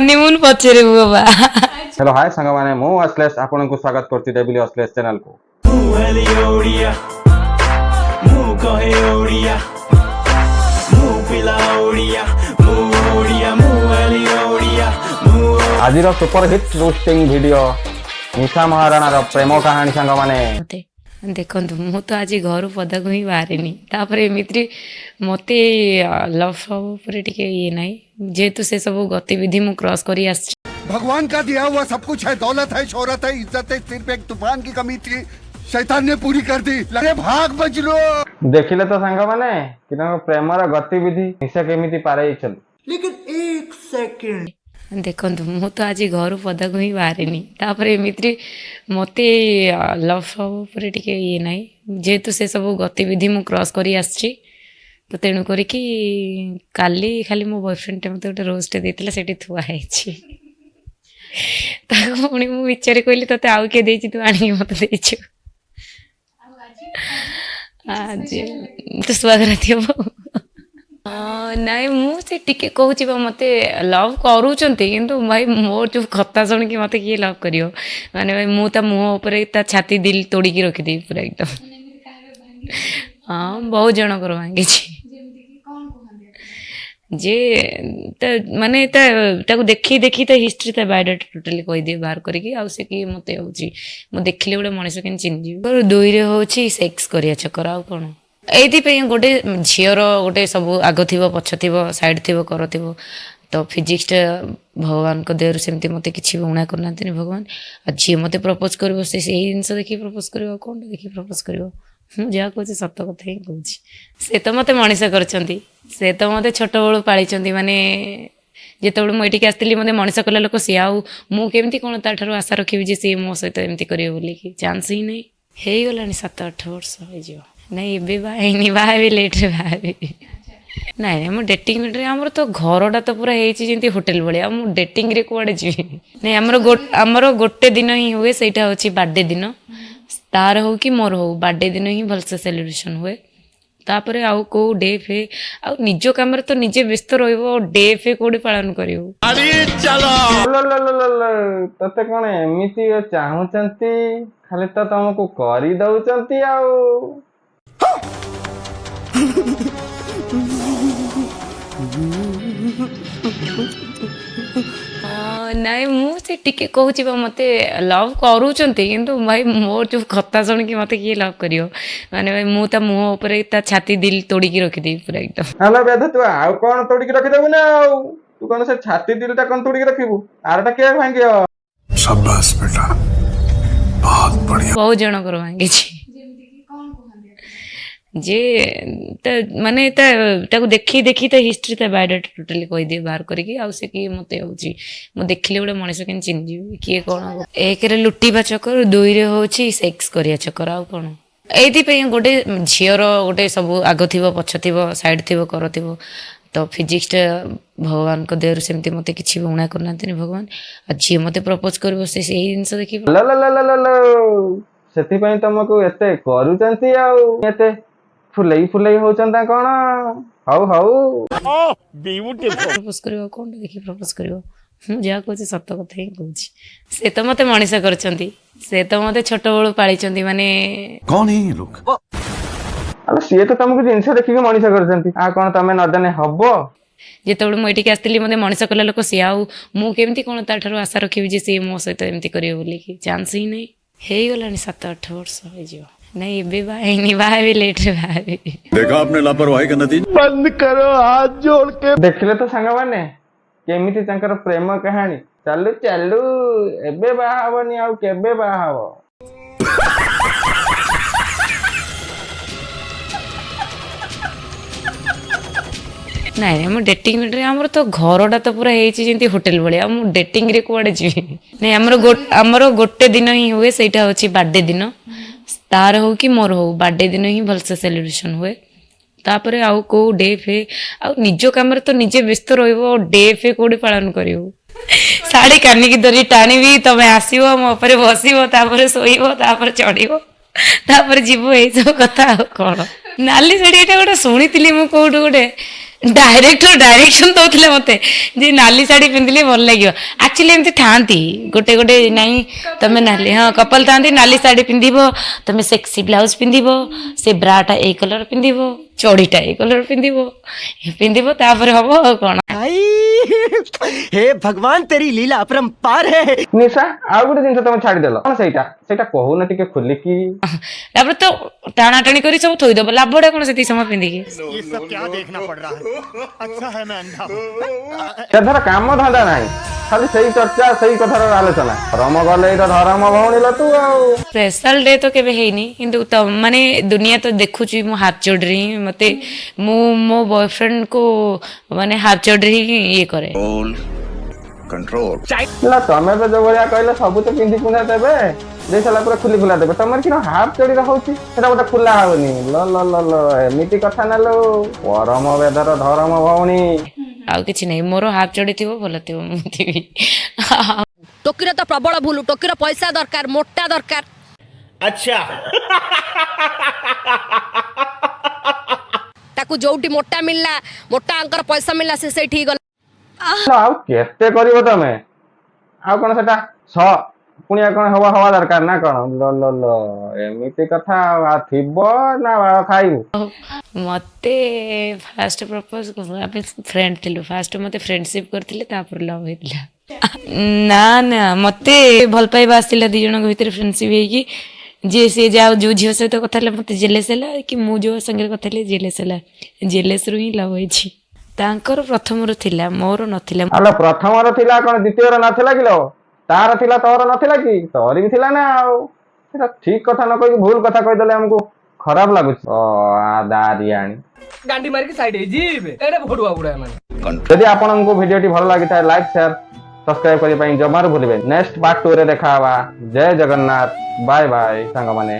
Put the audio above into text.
Honeymoon ପଛରେ ବାବା। Hello hi ସାଙ୍ଗମାନେ, ମୁଁ ଅଶ୍ଲେଷ ଆପଣଙ୍କୁ ସ୍ୱାଗତ କରୁଛି ଡେବିଲି ଅଶ୍ଲେଷ ଚ୍ୟାନେଲକୁ। ମୁଁ ହେଲି ଓଡ଼ିଆ, ମୁଁ କହେ ଓଡ଼ିଆ, ମୁଁ ପିଲା ଓଡ଼ିଆ, ମୁଁ ଓଡ଼ିଆ, ମୁଁ ହେଲି ଓଡ଼ିଆ, ମୁଁ ଆଜିର ସୁପର ହିଟ୍ ରୋଷ୍ଟିଂ ଭିଡିଓ ନିଶା ମହାରଣାର ପ୍ରେମ କାହାଣୀ ସାଙ୍ଗମାନେ। ମତେ ଦେଖନ୍ତୁ, ମୁଁ ତ ଆଜି ଘରୁ ପଦାକୁ ହିଁ ବାହାରିନି। ତାପରେ ଏମିତିରେ ମୋତେ ଲଭ୍ ଫବ୍ ଉପରେ ଟିକେ ଇଏ ନାହିଁ, ଯେହେତୁ ସେ ସବୁ ଗତିବିଧି ମୁଁ କ୍ରସ୍ କରି ଆସିଛି। भगवान का दिया हुआ सब कुछ है, दौलत है, शोहरत है, इज्जत है। सिर्फ एक तूफान की कमी थी, शैतान ने पूरी कर दी। अरे भाग बचलो। ଦେଖିଲେ ତ ସାଙ୍ଗମାନେ କି ତାଙ୍କ ପ୍ରେମର ଗତିବିଧି ନିଶା କେମିତି ପାରେଇଛନ୍ତି। ଦେଖନ୍ତୁ, ମୁଁ ତ ଆଜି ଘରୁ ପଦାକୁ ହିଁ ବାହାରିନି। ତାପରେ ଏମିତିରେ ମୋତେ ଲଭ୍ ଫବ୍ ଉପରେ ଟିକେ ଇଏ ନାହିଁ, ଯେହେତୁ ସେ ସବୁ ଗତିବିଧି ମୁଁ କ୍ରସ୍ କରି ଆସିଛି। ତ ତେଣୁ କରିକି କାଲି ଖାଲି ମୋ ବୟଫ୍ରେଣ୍ଡଟା ମୋତେ ଗୋଟେ ରୋଜ୍ଟେ ଦେଇଥିଲା, ସେଠି ଥୁଆ ହେଇଛି। ତାକୁ ପୁଣି ମୁଁ ବିଚାରି କହିଲି, ତୋତେ ଆଉ କିଏ ଦେଇଛି, ତୁ ଆଣିକି ମୋତେ ଦେଇଛୁ। ଆଜି ତ ସୁହାଗ ଥିବ। ହଁ, ନାଇଁ, ମୁଁ ସେ ଟିକେ କହୁଛି ବା, ମୋତେ ଲଭ୍ କରୁଛନ୍ତି, କିନ୍ତୁ ଭାଇ, ମୋର ଯୋଉ କଥା ଶୁଣିକି ମୋତେ କିଏ ଲଭ୍ କରିବ? ମାନେ ଭାଇ, ମୁଁ ତା ମୁହଁ ଉପରେ ତା ଛାତି ଦିଲ ତୋଡ଼ିକି ରଖିଦେବି ପୁରା ଏକଦମ। ହଁ, ବହୁତ ଜଣଙ୍କର ଭାଙ୍ଗିଛି ଯେ ତା ମାନେ ତା ତାକୁ ଦେଖି ଦେଖି ତା ହିଷ୍ଟ୍ରି, ତା ବାୟୋଡାଟା ଟୋଟାଲି କହିଦିଏ ବାହାର କରିକି। ଆଉ ସେ କି ମୋତେ ହେଉଛି, ମୁଁ ଦେଖିଲେ ଗୋଟେ ମଣିଷ କେମିତି ଚିହ୍ନିଯିବି। ଦୁଇରେ ହେଉଛି ସେକ୍ସ କରିବା ଚକର, ଆଉ କ'ଣ? ଏଇଥିପାଇଁ ଗୋଟେ ଝିଅର ଗୋଟେ ସବୁ ଆଗ ଥିବ, ପଛ ଥିବ, ସାଇଡ୍ ଥିବ, କର ଥିବ। ତ ଫିଜିକ୍ସଟା ଭଗବାନଙ୍କ ଦେହରୁ ସେମିତି ମୋତେ କିଛି ବି ଊଣା କରିନାହାନ୍ତିନି ଭଗବାନ। ଆଉ ଯିଏ ମୋତେ ପ୍ରପୋଜ୍ କରିବ, ସେ ସେଇ ଜିନିଷ ଦେଖିକି ପ୍ରପୋଜ୍ କରିବ, ଆଉ କ'ଣଟା ଦେଖିକି ପ୍ରପୋଜ୍ କରିବ? ମୁଁ ଯାହା କହୁଛି ସତ କଥା ହିଁ କହୁଛି। ସେ ତ ମୋତେ ମଣିଷ କରିଛନ୍ତି, ସେ ତ ମୋତେ ଛୋଟବେଳୁ ପାଳିଛନ୍ତି। ମାନେ ଯେତେବେଳେ ମୁଁ ଏଠିକି ଆସିଥିଲି, ମୋତେ ମଣିଷ କଲା ଲୋକ ସିଏ, ଆଉ ମୁଁ କେମିତି କ'ଣ ତାଠାରୁ ଆଶା ରଖିବି ଯେ ସିଏ ମୋ ସହିତ ଏମିତି କରିବ ବୋଲିକି? ଚାନ୍ସ ହିଁ ନାହିଁ। ହେଇଗଲାଣି 7-8 ବର୍ଷ ହେଇଯିବ। ନାଇଁ, ଏବେ ବାହା ହେଇନି, ବାହା ହେବି, ଲେଟ୍ରେ ବାହା ହେବି। ନାଇଁ ନାଇଁ, ମୁଁ ଡେଟିଂରେ, ଆମର ତ ଘରଟା ତ ପୁରା ହେଇଛି ଯେମିତି ହୋଟେଲ ଭଳିଆ, ଆଉ ମୁଁ ଡେଟିଂରେ କୁଆଡ଼େ ଯିବି? ନାଇଁ, ଆମର ଗୋଟେ ଦିନ ହିଁ ହୁଏ, ସେଇଟା ହେଉଛି ବାର୍ଥଡେ ଦିନ। ତାର ହଉ କି ମୋର ହଉ, ବାର୍ଥଡେ ଦିନ ହିଁ ଭଲସେ ସେଲିବ୍ରେସନ୍ ହୁଏ। ତାପରେ ଆଉ କୋଉ ଡେ ଫେ, ଆଉ ନିଜ କାମରେ ତ ନିଜେ ବ୍ୟସ୍ତ ରହିବ, ଡେ ଫେ କୋଉଠି ପାଳନ କରିବୁ? ଲୋ ଲୋ ଲୋ ଲୋ ଲୋ, ତତେ କଣ ଏମିତି ଚାହୁଁଛନ୍ତି? ଖାଲି ତ ତମକୁ କରିଦଉଛନ୍ତି ଆଉ। ହଁ, ନାଇଁ, ମୁଁ ସେ ଟିକେ କହୁଛି ବା, ମୋତେ ଲଭ୍ କରୁଛନ୍ତି, କିନ୍ତୁ ଭାଇ, ମୋର ଯୋଉ କଥା ଶୁଣିକି ମୋତେ କିଏ ଲଭ୍ କରିବ? ମାନେ ଭାଇ, ମୁଁ ତା ମୁହଁ ଉପରେ ତା ଛାତି ଦିଲ ତୋଡ଼ିକି ରଖିଦେବି ପୁରା ଏକଦମ। ହ୍ୟାଲୋ ବେଧ, ତୁ ଆଉ କଣ ତୋଡ଼ିକି ରଖିଦେବୁ ନା? ଆଉ ତୁ କଣ ସେ ଛାତି ଦିଲଟା କଣ ତୋଡ଼ିକି ରଖିବୁ? ଆରଟା କିଏ ଭାଙ୍ଗିବ? शाबाश बेटा, बहुत बढ़िया। ବହୁତ ଜଣଙ୍କର ଭାଙ୍ଗିଛି ଯେ ତା ମାନେ ତା ତାକୁ ଦେଖି ଦେଖି ତା ହିଷ୍ଟ୍ରି, ତା ବାୟୋଡାଟା ଟୋଟାଲି କହିଦିଏ ବାହାର କରିକି। ଆଉ ସେ କି ମୋତେ ହେଉଛି, ମୁଁ ଦେଖିଲେ ଗୋଟେ ମଣିଷ କେମିତି ଚିହ୍ନିଯିବି କିଏ କ'ଣ। ଏକରେ ଲୁଟିବା ଚକର, ଦୁଇରେ ହେଉଛି ସେକ୍ସ କରିବା ଚକର, ଆଉ କ'ଣ? ଏଇଥିପାଇଁ ଗୋଟେ ଝିଅର ଗୋଟେ ସବୁ ଆଗ ଥିବ, ପଛ ଥିବ, ସାଇଡ୍ ଥିବ, କର ଥିବ। ତ ଫିଜିକ୍ସଟା ଭଗବାନଙ୍କ ଦେହରୁ ସେମିତି ମୋତେ କିଛି ବି ଊଣା କରିନାହାନ୍ତିନି ଭଗବାନ। ଆଉ ଯିଏ ମୋତେ ପ୍ରପୋଜ୍ କରିବ, ସେ ସେଇ ଜିନିଷ ଦେଖିବ। ଲୋ ଲୋ ଲୋ ଲୋ ଲୋ ଲୋ, ସେଥିପାଇଁ ତମକୁ ଏତେ କରୁଛନ୍ତି ଆଉ ଏତେ ଫୁଲେଇ ଫୁଲେଇ ହଉଛନ୍ତି ନା କଣ? ହଉ ହଉ। ପ୍ରପୋଜ୍ କରିବ, ଆଉ କ'ଣଟା ଦେଖିକି ପ୍ରପୋଜ୍ କରିବ? ମୁଁ ଯାହା କହୁଛି ସତ କଥା ହିଁ କହୁଛି। ସେ ତ ମୋତେ ମଣିଷ କରିଛନ୍ତି, ସେ ତ ମୋତେ ଛୋଟବେଳୁ ପାଳିଛନ୍ତି, ମାନେ कौन है ये लोग? ଆରେ ସିଏ ତ ତମକୁ ଜିନିଷ ଦେଖିକି ମଣିଷ କରିଛନ୍ତି, ଆଉ କଣ ତମେ ନଦେନେ ହବ? ଯେତେବେଳେ ମୁଁ ଏଠିକି ଆସିଥିଲି, ମୋତେ ମଣିଷ କଲା ଲୋକ ସିଏ, ଆଉ ମୁଁ କେମିତି କ'ଣ ତାଠାରୁ ଆଶା ରଖିବି ଯେ ସିଏ ମୋ ସହିତ ଏମିତି କରିବ ବୋଲିକି? ଚାନ୍ସ ହିଁ ନାହିଁ। ହେଇଗଲାଣି 7-8 ବର୍ଷ ହେଇଯିବ। ନାଇଁ, ଏବେ ବାହା ହେଇନି, ବାହା ହେବି, ଲେଟ୍ରେ ବାହା ହେବି। देखा आपने लापरवाही का नतीजा। ଦେଖିଲେ ତ ସାଙ୍ଗମାନେ, କେମିତି ତାଙ୍କର ପ୍ରେମ କାହାଣୀ ଚାଲୁ ଚାଲୁ। ଏବେ ବାହା ହବନି ଆଉ କେବେ ବାହା ହବ? ନାଇଁ ନାଇଁ, ମୁଁ ଡେଟିଂରେ, ଆମର ତ ଘରଟା ତ ପୁରା ହେଇଛି ଯେମିତି ହୋଟେଲ ଭଳିଆ, ଆଉ ମୁଁ ଡେଟିଂରେ କୁଆଡ଼େ ଯିବି? ନାଇଁ, ଆମର ଗୋଟେ ଦିନ ହିଁ ହୁଏ, ସେଇଟା ହେଉଛି ବାର୍ଥଡେ ଦିନ। ତାର ହଉ କି ମୋର ହଉ, ବାର୍ଥଡେ ଦିନ ହିଁ ଭଲସେ ସେଲିବ୍ରେସନ୍ ହୁଏ। ତାପରେ ଆଉ କୋଉ ଡେ ଫେ, ଆଉ ନିଜ କାମରେ ତ ନିଜେ ବ୍ୟସ୍ତ ରହିବ, ଡେ ଫେ କୋଉଠି ପାଳନ କରିବୁ? ଶାଢ଼ୀ କାନିକି ଧରି ଟାଣିବି, ତମେ ଆସିବ, ମୋ ଉପରେ ବସିବ, ତାପରେ ଶୋଇବ, ତାପରେ ଚଢ଼ିବ, ତାପରେ ଯିବ, ଏଇସବୁ କଥା, ଆଉ କ'ଣ? ନାଲି ଶାଢ଼ୀ, ଏଇଟା ଗୋଟେ ଶୁଣିଥିଲି ମୁଁ କୋଉଠୁ ଗୋଟେ। ଡାଇରେକ୍ଟର ଡାଇରେକ୍ସନ ଦଉଥିଲେ ମତେ ଯେ ନାଲି ଶାଢୀ ପିନ୍ଧିଲେ ଭଲ ଲାଗିବ। ଆକ୍ଚୁଆଲି ଏମିତି ଥାଆନ୍ତି ଗୋଟେ ଗୋଟେ, ନାଇଁ ତମେ ନାଲି, ହଁ, କପଲ ଥାଆନ୍ତି, ନାଲି ଶାଢୀ ପିନ୍ଧିବ ତମେ, ସେକ୍ସି ବ୍ଲାଉଜ ପିନ୍ଧିବ, ସେ ବ୍ରାଟା ଏଇ କଲର ପିନ୍ଧିବ, ଚଢିଟା ଏଇ କଲର ପିନ୍ଧିବ ପିନ୍ଧିବ, ତାପରେ ହବ ଆଉ କଣ। हे भगवान, तेरी लीला अपरंपार है। ନିଶା, ଆଉ ଗୋଟେ ଜିନିଷ ତମେ ଛାଡିଦେଲ, କଣ ସେଇଟା? ସେଇଟା କହୁନ ଟିକେ ଖୋଲିକି। ତାପରେ ତ ଟାଣା ଟାଣି କରି ସବୁ ଥୋଇଦବ, ଲାଭଟା କଣ ସେତିକି ସମୟ ପିନ୍ଧିକି? ये सब क्या देखना पड़ रहा है? अच्छा है मैं अंधा हूँ। ସେଧର କାମ ଧନ୍ଦା ନାହିଁ, ଖାଲି ସେଇ ଚର୍ଚ୍ଚା, ସେଇ କଥାର ଆଲୋଚନା। ଧରମ ଗଲେ ତ ଧରମ ଭଉଣୀ ତୁ ଆଉ। ସ୍ପେଶାଲ ଡେ ତ କେବେ ହେଇନି, କିନ୍ତୁ ତ ମାନେ ଦୁନିଆ ତ ଦେଖୁଛି ମୁଁ ହାଫ୍ ଚଡିରେ ହିଁ ମତେ, ମୁଁ ମୋ ବୟଫ୍ରେଣ୍ଡକୁ ମାନେ ହାଫ୍ ଚଡିରେ ହିଁ ଇଏ କରେ। ନା, ତମେ ତ ଯୋଉ ଭଳିଆ କହିଲ, ସବୁ ତ ପିନ୍ଧି ପୁନ୍ଧା ଦେବେ, ଦେଇ ସାରିଲା ପରେ ଖୋଲି ଖୋଲା ଦେବେ। ତମର କି ହାଫ ଚଡିରେ ହଉଛି, ସେଟା ଗୋଟେ ଖୋଲା ହଉନି। ଲ ଲ ଲ ଲ, ଏମିତି କଥା ନେଲୁ। ପରମ ବେଦର ଧରମ ଭଉଣୀ। ଆଉ କିଛି ନାହିଁ, ମୋର ହାଫ୍ ଚଡି ଥିବ, ଭଲ ଥିବ, ମୁଁ ଥିବି। ଟୋକିର ତ ପ୍ରବଳ ଭୁଲ। ଟୋକିର ପଇସା ଦରକାର, ମୋଟା ଦରକାର। ଆଚ୍ଛା। ତାକୁ ଯୋଉଠି ମୋଟା ମିଳିଲା, ମୋଟା ଆଙ୍କର ପଇସା ମିଳିଲା, ସେ ସେଇଠିକି ଗଲା। ଆଉ କେତେ କରିବ ତମେ? ଆଉ କଣ ସେଟା ସ ପୁଣି ଆଉ କଣ ହବା ହବା ଦରକାର ନା କଣ? ଲ ଲ ଲ, ଏମିତି କଥା। ଆଉ ଥିବ ନା ଖାଇବୁ? ମତେ ଫାଷ୍ଟ ପ୍ରପୋଜ, ଆମେ ଫ୍ରେଣ୍ଡ ଥିଲୁ ଫାଷ୍ଟ, ମତେ ଫ୍ରେଣ୍ଡସିପ୍ କରିଥିଲେ, ତାପରେ ଲଭ୍ ହେଇଥିଲା। ନା ନା, ମତେ ଭଲ ପାଇବା ଆସିଲା ଦି ଜଣଙ୍କ ଭିତରେ ଫ୍ରେଣ୍ଡସିପ୍ ହେଇକି। ଯିଏ ସିଏ ଯାଉ, ଯୋଉ ଝିଅ ସହିତ କଥା ହେଲେ ମତେ ଜେଲେସ୍ ହେଲା କି ମୁଁ ଯୋଉ ସାଙ୍ଗରେ କଥା ହେଲେ ଜେଲେସ୍ ହେଲା, ଜେଲେସ୍ରୁ ହିଁ ଲଭ୍ ହେଇଛି। ତାଙ୍କର ପ୍ରଥମରୁ ଥିଲା, ମୋର ନଥିଲା। ଆଲୋ, ପ୍ରଥମର ଥିଲା, କଣ ଦ୍ୱିତୀୟର ନଥିଲା କି ଲୋ? ତାର ଥିଲା, ତୋର ନଥିଲା କି? ତୋର ବି ଥିଲା ନା। ଆଉ ସେଟା ଠିକ କଥା ନ କହିକି ଭୁଲ କଥା କହିଦେଲେ ଆମକୁ ଖରାପ ଲାଗୁଛି। ଅ ଦାରିଆଣି। ଗାଣ୍ଡି ମାରିକି ସାଇଡ୍ ହେଇଯିବେ ଏଇଟା ଭଡୁଆ ଗୁଡା ମାନେ। ଯଦି ଆପଣଙ୍କୁ ଭିଡିଓଟି ଭଲ ଲାଗିଥାଏ, ଲାଇକ୍, ସେୟାର, ସବସ୍କ୍ରାଇବ କରିବା ପାଇଁ ଜମାରୁ ଭୁଲିବେନି। ନେକ୍ସଟ ପାର୍ଟ 2 ରେ ଦେଖା ହବା। ଜୟ ଜଗନ୍ନାଥ, ବାଏ ବାଏ ସାଙ୍ଗମାନେ।